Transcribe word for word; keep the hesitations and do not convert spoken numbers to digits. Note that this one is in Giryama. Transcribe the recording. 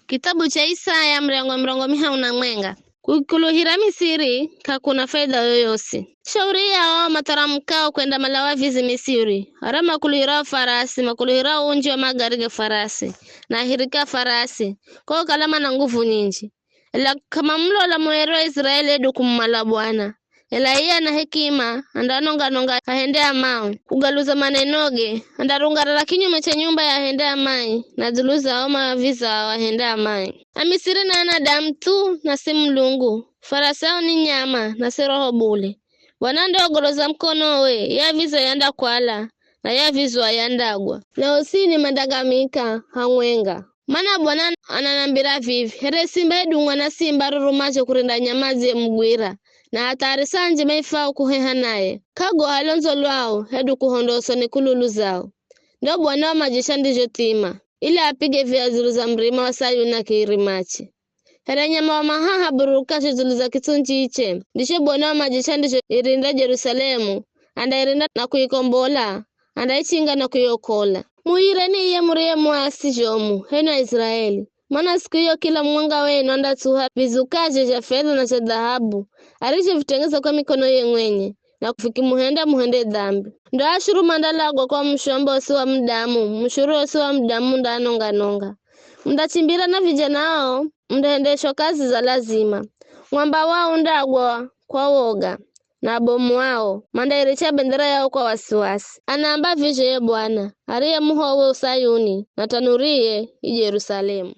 Kithabu cha Isaya, muryango wa mirongo mihahu na mwenga. Kukuluhira Misiri k'akuna faidha yoyosi. Shauri yao matharamukao kwenda malawa vizi Misiri, ara makuluhirao farasi, makuluhirao unji wa magari ga farasi, na ahirika farasi, kwa ukala mana nguvu nyinji. Ela k'amamulola muere wa Israeli hedu kumumala Bwana. Ela iye ana hekima, andanonga-nonga ahende amao, kugaluza manenoge, andarungarara kinyume cha nyumba ya ahende amai, na dzulu za ao maavizao ahende amai. Amisiri ni anadamu thu, na si Mulungu, farasi ao ni nyama, na si roho bule. Bwana andaogoloza mukonowe, ye aviza yandakwala, na ye avizwa yandagwa. Na osini mandagamika hamwenga. Mana Bwana ananambira vivi, here simba edungwa na simba arurumazho kurenda nyamadzi emugwira, na hatha arisanji maifao kuheha naye, k'agoha londzo lwao, hedu kuhondoswa ni kululu zao. Ndo Bwana wa majeshi andizhothima, ili apige viya dzulu za murima wa Sayuni na kiirimache. Here nyama wa mahaha abururukazho dzulu za kitsundjiche, ndizho Bwana wa majeshi andizhoirinda Jerusalemu, andairinda na kuikombola, andaichinga na kuiokola. Muireni iye muriye muasi zhomu, h'enwi Aiziraeli, mana siku iyo kila mumwenga wenu andatsuha vizukazhe zha fedha na zha dhahabu, arizhovitengeza kwa mikonoye mwenye, na vikimuhenda muhende dhambi. Ndo ashuru mandalagwa kwa mushombo osi wa mudamu, mushuru osi wa mudamu mundaanonga-nonga. Mundachimbira na vijana ao, mundahendeshwa kazi za lazima. Mwamba wao undagwa kwa woga, na abomu ao mandairicha bendera yao kwa wasiwasi. Anaamba vizho ye Bwana, ariye muhowe u Sayuni, na tanuriye i Jerusalemu.